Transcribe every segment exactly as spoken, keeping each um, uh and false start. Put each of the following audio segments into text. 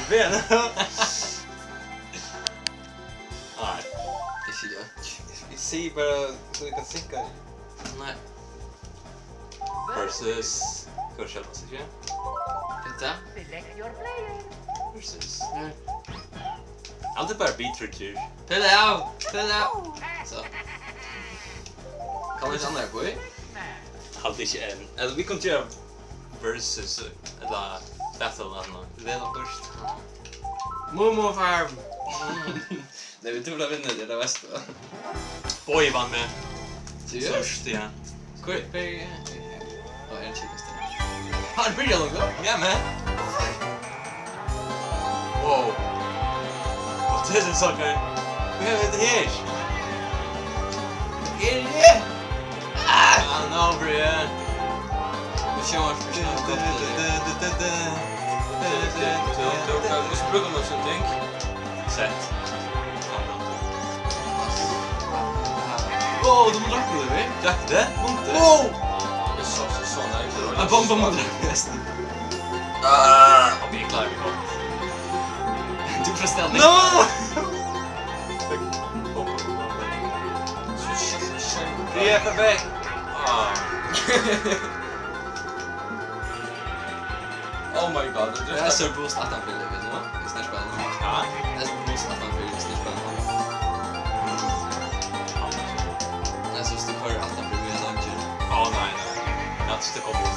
Vel. Nei. Ikki, ja. Eg sigi bara, so eg kann sinka. Nei. Versus. Hvat skjer, hvat skjer? Hetta? Versus. Nei. Alt er bara beat for tur. Pilla av! Pilla av! So. Kann man ikki annar bø? Haldi ikki enn. Ella, vit kunnu gera versus, ella battle, ella noko. Tað er nokk lurt. Momo Farm! Nei, vit trupla vinna, tað er tað besta. Bogi vann meg. Seriøst? Síðst, ja. Hvør, hvør, á, er tað ikki besta? Hann byrjar longu. Ja, man. Wow. What is it, sucker? Hvat er hetta her? Hvat er tað? Ah, no, bro. Nú sjónvarp, nú sjónvarp. Hvussu brúkar mann sovorðin ting? Sett. Wow, tú mást droppa tað, vel? Droppa tað? Mundu. Wow! Eg sá, so, so, nei, so. Ah, bom, bom, bom. Ah, ok, eg klári meg gott. Tú presterar. No! Eg eri vekk. Ah. Oh my god, tað er so boost aftan fyri, veit tú hvat? Vit snakka bara nú. Ha? Tað er so boost aftan fyri, vit snakka bara nú. Tað er so, viss tú koyrir aftan fyri meg, hann ger. Á, nei, nei. Tað er so, tað kemur.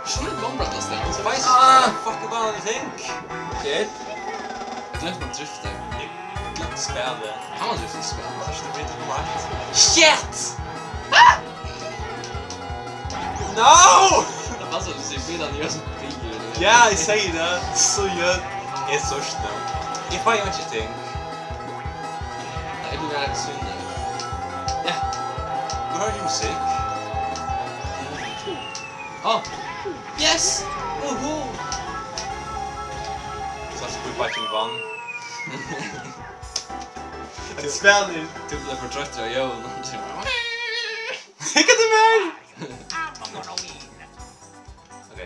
Skjótt, bomba, tað stendur. Fuck, bara ein ting. Shit. Eg gloymdi at drifta. Eg gloymdi spælið. Kann man drifta í spæli? Tað er so, tað er so. Shit! Ah! No! Tað passar, tú sigur, bilarnir eru so dyrir. Ja, eg sigi tað. So, ja. Eg er so snøgg. Eg fái einki ting. Nei, tú er so nøgd. Ja. Tú hoyrir musikk. Á. Yes! Uhu! Sást, hví beiggin vann? Hetta spælið. Tú bleiv for troyttur av ljóðinum. Hygg eftir mær! Ok.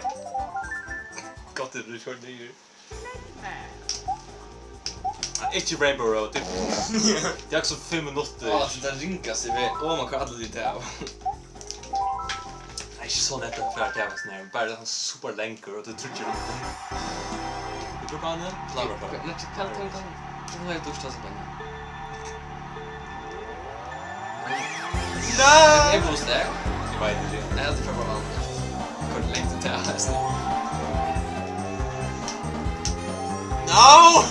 Gott, tað er record niður. Ikki Rainbow Road, tað er, tað er so fimm minuttir. Á, tað er tað ringasta eg veit. Á, man koyrir allar tit av. Tað er ikki so lætt at fara til havs, nei. Bara hann super langur, og tú tríggjar minuttir. Vit brúka hann, ja? Klára bara. Nei, tað kann, kann, kann. Nú havi eg dusjað so leingi. Nei! Eg búði stær. Eg veit ikki. Nei, tað er bara vanligt. Koyr langt út til, altso. No!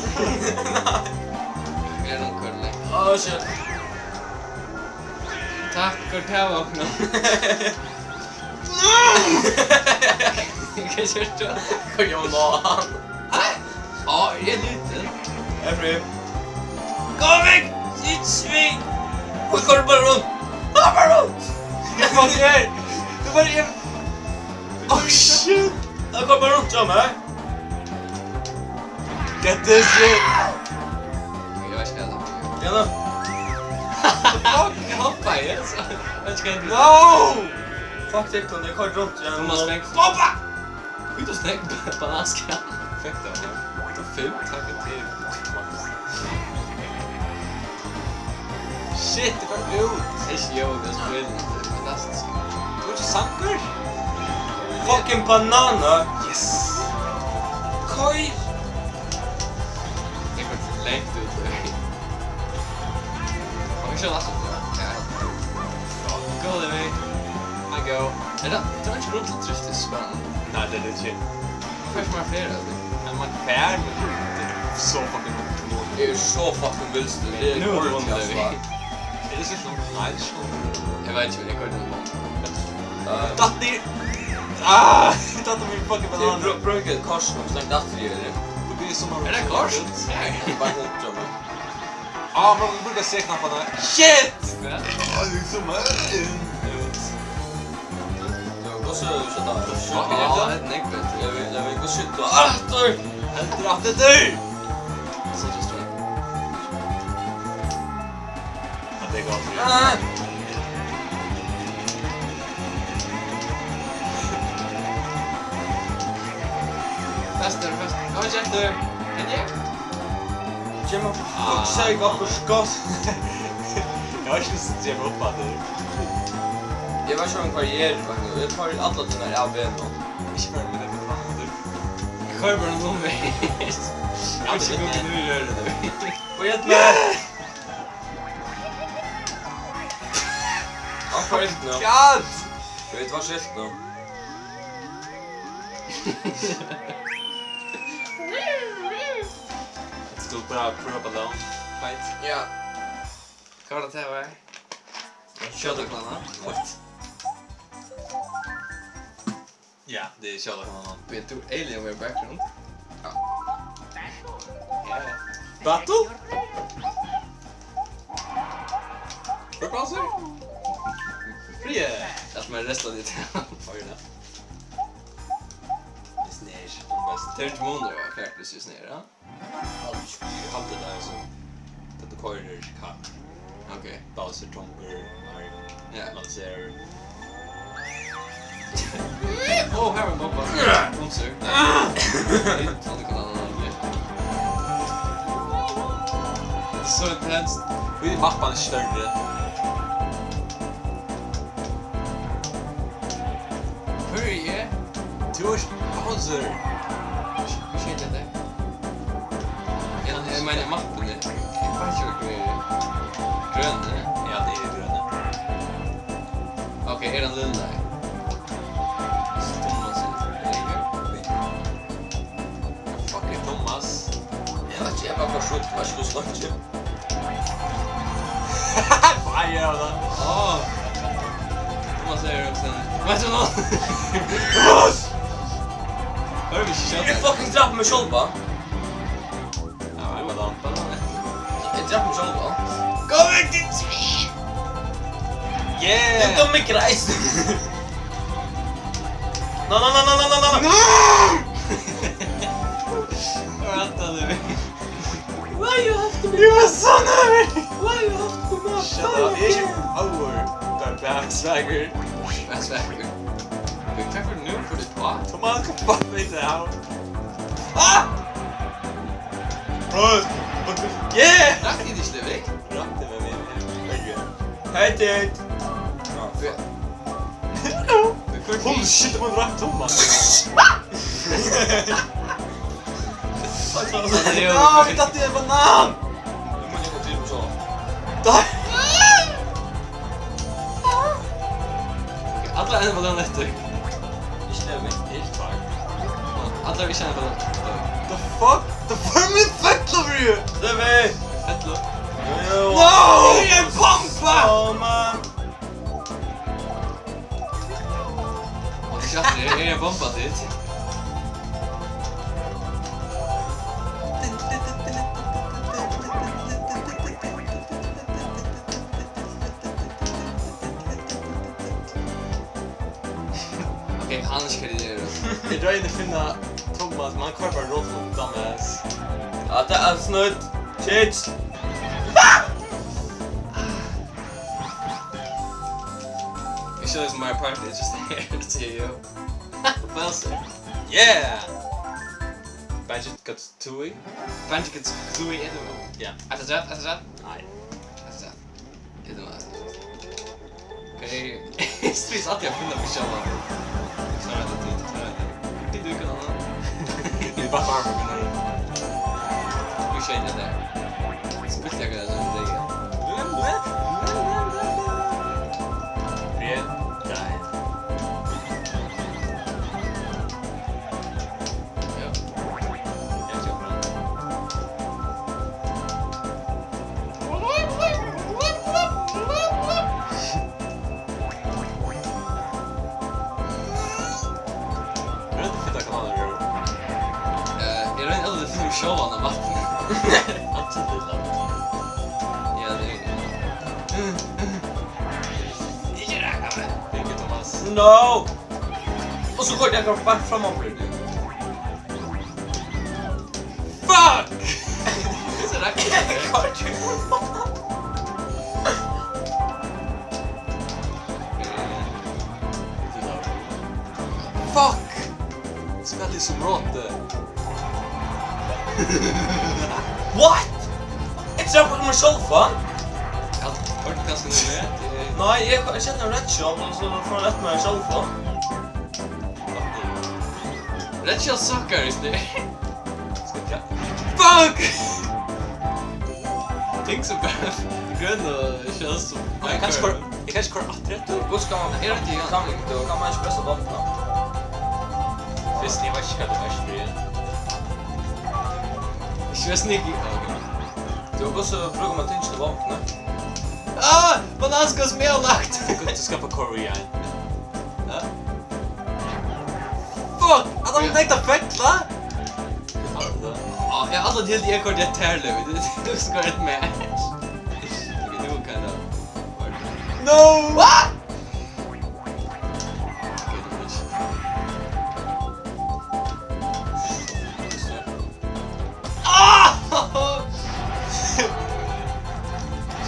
Eg er nokk koyrt langt. Oh, shit. Takk fyri tað, Vákna. Hvat ger tú? Hvat ger tú? Á, eg er lítil. Eg er frí. Kom vekk! Ikki sving! Hví koyrir tú bara runt? Koyr bara runt! Eg fann her! Tú bara er... Oh, shit! Eg koyri bara runt hjá mær. Get this shit! Eg veit ikki hvat eg... Ja, da. Fuck, eg hoppaði, so. Eg veit ikki hvat eg... No! Fuck, tað er, eg koyri runt, ja. Tú mást fekk... Bomba! Hví tú snakk bananskal? Fekk tað, ja. Tú fimm, takk til. Shit, tað var út. Tað er ikki jók, tað er spæl. Tað er fantastiskt. Tú ert ikki sangur? Fucking banana. Yes. Koyr. Eg kom langt út. Kom ikki langt út, ja. Ja, ja. Go, Levi. I go. Er tað, tað er ikki grunn til drift í spælinum. Nei, tað er tað ikki. Fyrst man fer, altso. Ja, man fer, men tað er so fucking langt. Eg eri so fucking vilstur. Tað er nú er orðið, vunnin, altso. Levi. Er tað so langt? Nei, tað er ikki langt. Eg veit ikki, men eg koyrdi ein bomb. Eh. Datt niður. Ah, datt av mín fucking banana. Eg brú-, brúki eitt kors, sum stendur aftur í, ella? Og tað er sum at... Er tað kors? Nei. Bara upp, John. Á, men vit brúka C-knapparnar. Shit! Ja. Á, tað er sum at... Ja, hvussu skjóta? Fuck, ja, tað er nógv betri. Eg vil, eg vil, hvussu skjóta? Aftur! Heldur aftur, tú! So just try. Ja, tað er gott. Ah! Faster, faster. Kettur. Hetta er. Kemur fuck seg okkurt skot. Eg har ikki lyst til at geva upp aftur. Eg veit ikki, um hvar eg eri, men eg koyri allar tínar av vegnum. Ikki fara við tað aftur. Eg koyri bara nú vegin. Ja, tað er nú eg geri tað. Og eg Hann fær ilt nú. God! Veit, var skilt nú. Skulu bara prøva ballon fight? Ja. Hvat var tað, tað var? Skjóta kona. What? Ja, tað er sjálvt, hann. Bíða, tú Alienware background? Ja. Ja, ja. Battle? Hvør Bowser? Frie! Lat meg resta litt. Oj, ja. Tað er ikki mun, tað var karakter, tað er ikki, ja. Alt, eg haldi tað er so, at tú koyrir kapp. Ok. Bowser, Tongur, Mario. Ja. Man sær. Ó, her var ein bomba. Bowser. Eg trúði, hvat hann hevði gjørt. Hetta er so intenst. Hví er mappan størri? Hvør eri eg? Tú ert Bowser. Hví skilti eg tað? Ja, eg meini mappuni. Eg veit ikki, hvør eg eri. Grøni? Ja, tað er grøni. Ok, er hann lilla? Thomas er lilla. Fuck er Thomas? Eg veit ikki, eg var for skjótt, veit ikki, hvussu langt eg Fire av tað. Á. Thomas er jo sånn. Veit du hva? Thomas! Hørðu vit ikki skjóta? Eg fucking drap meg sjálva. Ja, eg var down. Eg drap meg sjálva. Go back to three! Yeah! Tú kom meg greis. No, no, no, no, no, no, no. No! Vent, du. Why you have to be You are so nervy! Why you have to be mad? Shut up, eg eri ikki alvor. Tað er bad swagger. Bad swagger. Wait, hvat er nú fyri tað? Come on, hvat fuck veit eg av? Ah! Bro, what the Yeah! Rakti eg ikki tað vekk? Rakti meg við. Hey, dude. Ah, fuck. Holy shit, man rakti Thomas. Nei, eg datt í ein banan! Nei! Ok, allar eina banan eftir. Ikki tað vekk, ikki tað. Allar ikki eina banan. The fuck? The fuck? Fell over you! Tað veit! Fell. No! Eg eri bomba! Oh, man. Og tja, eg, eg bomba tit. Ok, hann er ikki hvar eg eri. Eg royni at finna Thomas, men hann koyrir bara roll, dumbass. Ja, tað er snøtt. Shit. Eg sigi, Mario Party er just here to you. Bowser. Yeah! Banjo-Kazooie. Banjo-Kazooie er tað. Ja. Afturat, afturat. Nei. Afturat. Er tað afturat? Ok. Spyr altíð at finna meg sjálvan. Klárar tú, klárar tú. Eg dugi ikki annað. Eg bara fara við mær. Nú skeyt eg tær. Spilti eg tað sum tað er. Red, die. Ja. Ja, tjóð. Hvat er tað fyri kanal, Rúnar? Eh, eg royni altíð at finna meg sjálvan á mappuni. Altíð lilla. Ja, tað er. Ikki raka meg. Thank you, Thomas. No! Og so koyrdi eg akkurát beint frammanfyri teg. Fuck! Hvussu rakti eg tað? Fuck! Spælið sum rotið. What? Eg trappa meg sjálva? Ja, hørtu kanska nú meg? Nei, eg, eg setti ein red shell, og so fór hann eftir mær sjálva. Red shell suckar, is there? Skal eg... Fuck! Ting sum bara grøna shells sum... Eg kann ikki koyra, eg kann ikki koyra aftur eftir. Hvussu kann man... Er tað ikki samling? Tú kann man ikki pressa button. Fyrst, eg veit ikki hvat tú ert fyri. Ikki vera sneaky. Ah, ok. Tú, hvussu brúkar man tingini vopnini? Ah! Bananskal sum eg havi lagt! Tú, tú skapar Korea. Ja? Fuck! At hann nektar fella! Ja, eg havi altíð hildið, eg koyrdi eitt tærløg. Tú, tú skalt koyra eitt match. Ok, nú kann eg... No! Ah! Ok, tú... Ah!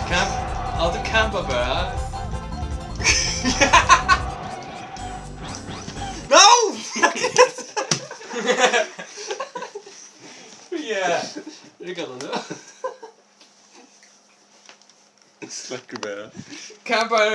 Camp, ja, du campar bara. No! Yeah. Riggar tað nú? Slekkur bara. Campar.